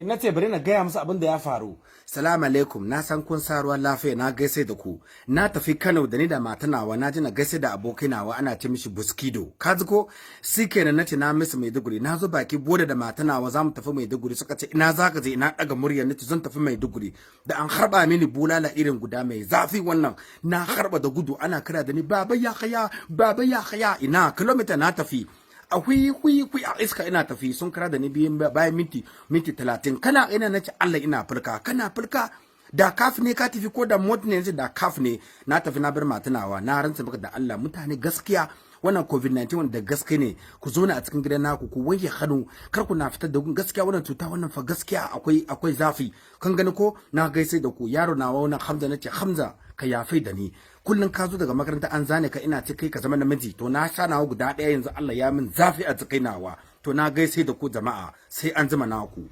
Na ce bari na gaya musu abin da ya faru. Salamu alaikum, na san kun sa ruwan lafiya, na gaishe da ku. Na tafi Kano da ni da matanawa, na ji na gaishe da abokinawa, ana ce mishi Buskido. Ka ji ko? Kenan na ce na misu Maiduguri, na zo baki boda da matanawa za mu tafi Maiduguri, suka ce ina za ka je? Ina daga murya na ce zan tafi Maiduguri. Da an harba mini bulala irin guda mai zafi wannan, na harba da gudu, ana kira da ni Baba ya haya, Baba ya haya, ina kilomita na tafi. A hui hui hui a iska ina tafi, sun kira da ni biyan bayan minti 30, kana ina? Nace Allah ina fulka, kana fulka da kaf ne ka tafi ko da mot ne? Yanzu da kaf ne na tafi, na bar matunawa. Na rantsa maka da Allah, mutane, gaskiya wannan COVID-19 wanda gaske ne. Ku zo na a cikin gidan naku, ku wanke hannu, kar ku na fitar da gaskiya wannan cuta wannan fa gaskiya akwai zafi. Kan gani ko? Na gaishe da ku. Yaro nawa wannan Hamza, nace Hamza, ka yafe da ni. Kullum ka zo daga makaranta an zane ka, ina ce kai ka zama namiji. To na sha nawa guda ɗaya yanzu, Allah ya min zafi a cikin nawa. To na gaishe da ku jama'a, sai an jima naku.